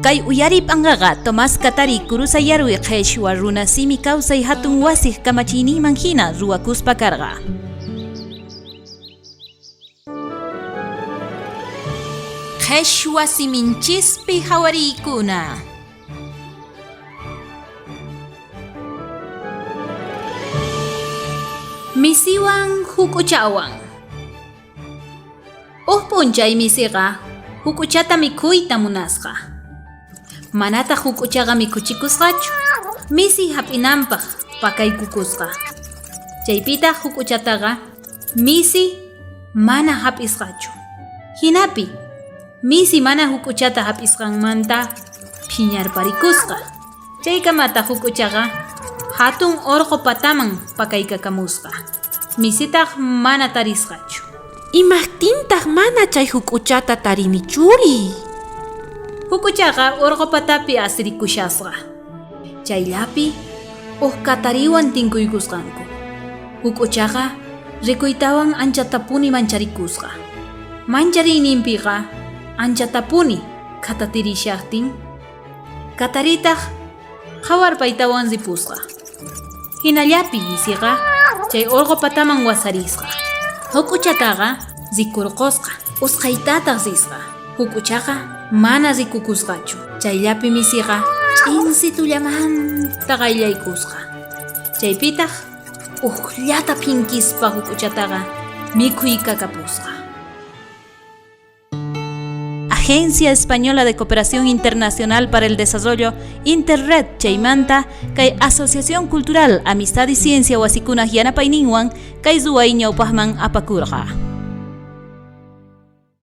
Kay uyariy p'anqaqa Tomás Katari Kurusayarwi qheshwa runa simi kawsay hatun wasiq kamachiyninman hina ruwakuspa karqa. Qheshwa siminchispi hawariykuna. Misiwan huk'uchawan. Uj p'unchay misiqa huk'uchata mikhuyta munasqa. Manataq huk'uchaqa mikhuchikusqachu. Misi hap'inanpaq pakaykukusqa. Chaypitaq huk'uchataqa misi mana hap'isqachu. Jinapi misi mana huk'uchata hap'isqanmanta phiñarparikusqa. Chaykamataq huk'uchaqa hatun orqo pataman pakaykakamusqa. Misitaq mana tarisqachu. Imajtintaj mana chay huk'uchata tarinichuri? Huk'uchaqa orqo patapi asirikushasqa. Chayllapi uj katariwan tinkuykusqanku. Huk'uchaqa rikuytawan anchatapuni mancharikusqa. Manchariyninpiqa anchatapuni khatatirishajtin, kataritaj qhawarpaytawan ripusqa. Jinallapi misiqa chay orqo pataman wasarisqa. Huk'uchataqa rikurqosqa, usqhaytataj risqa. Huk'uchaqa mana rikukusqachu. Chayllapi misiqa ch'insitullamanta qayllaykusqa. Chaypitaj ujllata phinkispa huk'uchataqa mikhuykakapusqa. Agencia Española de Cooperación Internacional para el Desarrollo, Interred chaymanta, kay Asociación Cultural Amistad y Ciencia wasikunaj yanapayninwan kay ruway ñawpajman apakurqa.